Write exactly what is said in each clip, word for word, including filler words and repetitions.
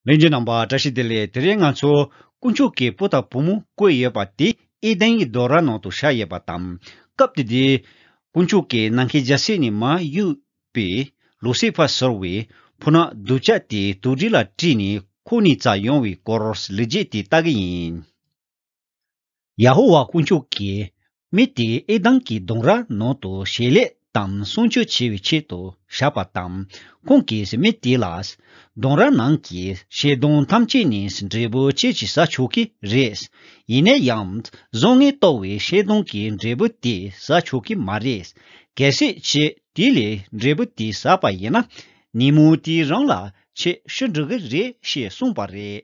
ལྷན་རྒྱས་རྣམ་པ་བཀྲ་ཤིས་བདེ་ལེགས། དེ་རིང་ང་ཚོ་དཀོན་མཆོག་གི་བུ་དང་བུ་མོ་བཀོད་ཡོད་པ་དེ་ཨེ་དན་གྱི་ལྡུམ་ར་ནང་དུ་བཞག་ཡོད་པ་དང་། སྐབས་དེ་དུས་དཀོན་མཆོག་གིས་ནམ་མཁའི་རྒྱལ་སྲིད་ནས་མར་གཡུགས་པའི་ལུ་སི་ཕར་ཟེར་བའི་ཕོ་ཉ་སྡུག་ཅག་དེ་དུག་སྦྲུལ་ལ་དཀྲིས་ནས་ཁོ་ནས་རྩ་ཡོང་བའི་སྐོར་ལོ་རྒྱུས་དེ་ལྟ་གི་ཡིན། ཡ་ཧོ་ཝཱ་དཀོན་མཆོག་གིས་མི་དེ་ཨེ་དན་གྱི་ལྡུམ་ར་ནང་དུ་བྱེད་ལས་དང་སྲུང་སྐྱོབ་བྱེད་པའི་ཆེད་དུ་བཞག་པ་དང་། ཁོང་གིས་མི་དེ་ལ། ལྡུམ་ར་ནང་གི་ཤིང་སྡོང་ཐམས་ཅད་ནས་འབྲས་བུ་ཁྱེད་ཀྱིས་ཟ་ཆོག་གི་རེད། ཡིན་ན་ཡང་བཟང་ངན་གཏོང་བའི་ཤིང་སྡོང་གི་འབྲས་བུ་དེ་ཟ་ཆོག་གི་མ་རེད། གལ་སྲིད་ཁྱེད་དེ་ལས་འབྲས་བུ་དེ་ཟ་བ་ཡིན་ན། ཉིན་མོ་དེ་རང་ལ་ཁྱེད་ཤི་འགྲོ་གི་རེད་ཞེས་གསུངས་པ་རེད།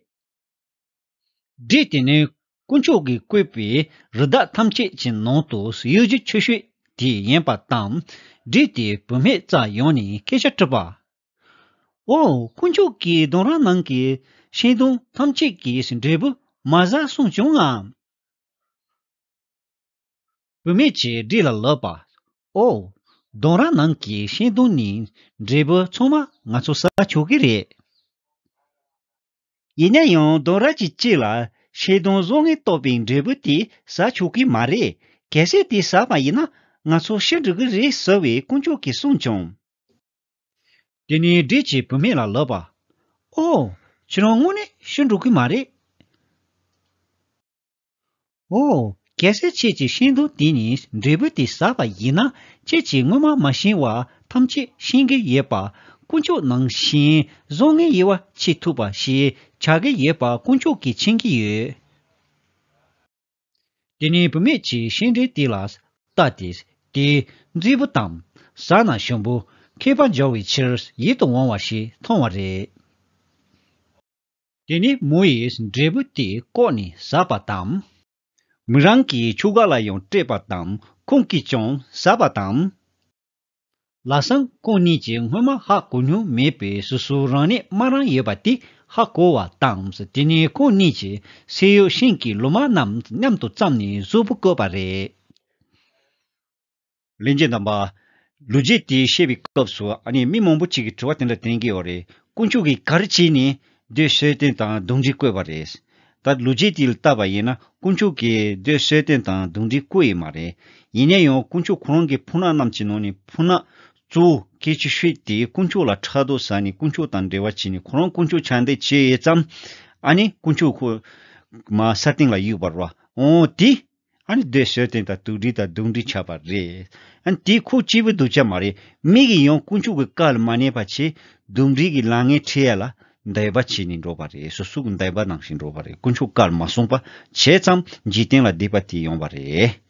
སྦྲུལ་དེ་ནི་དཀོན་མཆོག་གིས་བཀོད་པའི་རི་དྭགས་ཐམས་ཅད་ཀྱི་ནང་དུ་གཡུལ་རྒྱལ་ཆེ་ཤོས་དེ་ཡིན་པ་དང་། སྦྲུལ་དེས་བུད་མེད་རྩར་ཡོང་ནས་སྐད་ཆ་དྲིས་པ། འོ། དཀོན་མཆོག་གིས་ལྡུམ་ར་ནང་གི་ཤིང་སྡོང་ཐམས་ཅད་ཀྱི་འབྲས་བུ་མ་ཟ་གསུངས་བྱུང་ངམ། བུད་མེད་ཀྱིས་སྦྲུལ་ལ་ལབ་པ། ཨོ། ལྡུམ་ར་ནང་གི་ཤིང་སྡོང་ནས་འབྲས་བུ་ཚང་མ་ང་ཚོ་ཟ་ཆོག་གི་རེད། ཡིན་ན་ཡང་ལྡུམ་ར་གི་དཀྱིལ་ལ་ཤིང་སྡོང་བཟང་ངན་གཏོང་བའི་འབྲས་བུ་དེ་ཟ་ཆོག་གི་མ་རེད། གལ་སྲིད་དེ་ཟ་བ་ཡིན་ན་ང་ཚོ་ཤི་འགྲོ་གི་རེད་ཟེར་བས་དཀོན་མཆོག་གིས་གསུངས་བྱུང་། དེ་ནས་སྦྲུལ་གྱིས་བུད་མེད་ལ་ལབ་པ། ཨོ། ཁྱེད་རང་དངོས་གནས་ཤི་འགྲོ་གི་མ་རེད། ཨོ། གལ་སྲིད་ཁྱེད་ཀྱིས་ཤིང་སྡོང་དེ་ནས་འབྲས་བུ་དེ་ཟ་བ་ཡིན་ན། ཁྱེད་ཀྱིས་སྔོན་མ་མ་ཤེས་པ་ཐམས་ཅད་ཤེས་ཀྱི་ཡོད་པ། དཀོན་མཆོག་ནང་བཞིན་བཟང་ངན་དབྱེ་བ་ཕྱེ་ཐུབ་པ་ཞིག་ཆགས་ཀྱི་ཡོད་པ་དཀོན་མཆོག་གིས་མཁྱེན་གྱི་ཡོད། དེ་ནས་བུད་མེད་ཀྱིས་ཤིང་འབྲས་དེ་ལ་བལྟས་ཏེ། དེ་མཛེས་པོ་དང་། ཟ་ན་ཞིམ་པོ། མཁས་པར་སྦྱོར་བའི་ཕྱིར་ཡིད་དུ་འོང་བ་ཞིག་མཐོང་བ་རེད། དེ་ནས་མོ་ཡིས་འབྲས་བུ་དེ་བཀོག་ནས་ཟ་བ་དང་། མོ་རང་གི་ཁྱོ་ག་ལ་ཡང་སྤྲད་པ་དང་། ཁོང་གིས་ཀྱང་ཟ་བ་དང་། ལམ་སང་ཁོང་གཉིས་ཀྱིས་སྔོན་མ་ཧ་གོ་མྱོང་མེད་པའི་སོ་སོའི་རང་ནད་མ་རང་ཡོད་པ་དེ་ཧ་གོ་བ་དང་། དེ་ནས་ཁོང་གཉིས་ཀྱིས་སེར་ཡོལ་ཤིང་གི་ལོ་མ་རྣམས་མཉམ་དུ་བརྩམས་ནས་གཟུགས་པོ་བཀོད་པ་རེད། ལྷན་རྒྱས་རྣམ་པ། ལོ་རྒྱུས་དེ་བཤད་པའི་སྐབས་སུ་ཨ་ནི་མི་མང་པོ་ཅིག་གིས་དྲི་བ་དེ་འདྲ་དྲན་གྱི་ཡོད་རེད། དཀོན་མཆོག་གིས་ག་རེ་བྱས་ནས་རྡོ་གསེར་ལྡན་དང་དུང་སྦྲུལ་བཀོད་པ་རེད། ད་ལོ་རྒྱུས་དེ་ལ་བལྟས་པ་ཡིན་ན་དཀོན་མཆོག་གིས་རྡོ་གསེར་ལྡན་དང་དུང་སྦྲུལ་བཀོད་ཡོད་མ་རེད། ཡིན་ན་ཡང་དཀོན་མཆོག་ཁོ་རང་གི་ཕོ་ཉ་རྣམས་ཀྱི་ནང་ནས་ཕོ་ཉ་གཙོ་བོ་གལ་ཆེ་ཤོས་དེ་དཀོན་མཆོག་ལ་ཕྲག་དོག་ཟ་ནས་དཀོན་མཆོག་དང་འབྲེལ་བ་བྱས་ནས་ཁོ་རང་དཀོན་མཆོག་ཆགས་འདོད་བྱས་ཡོད་ཙང་། ཨ་ནི་དཀོན་མཆོག་ཁོ་མར་ས་སྟེང་ལ་གཡུགས་པ་རེད་པ། འོ་དེ། ཨ་ནི་རྡོ་གསེར་ལྡན་དང་དུང་སྦྲུལ་དང་དུང་སྦྲུལ་ཆགས་པ་རེད། ཨ་ནི་དེ་ཁོ་གཅིག་པུ་སྡུག་ཅག་མ་རེད། མི་གིས་ཡང་དཀོན་མཆོག་གི་བཀའ་ལ་མ་ཉན་པ་བྱས། དུང་སྦྲུལ་གྱི་ལས་ངན་ཁྲིད་ཡ་ལ་འདོད་པ་བྱས་ནས་འགྲོ་བ་རེད། སོ་སོ་གི་འདོད་པ་ནང་བཞིན་འགྲོ་བ་རེད། དཀོན་མཆོག་བཀའ་ལ་མ་སྲུང་པ་བྱས་ཙང་འཇིག་རྟེན་ལ་སྡིག་པ་དེ་ཡོང་བ་རེད།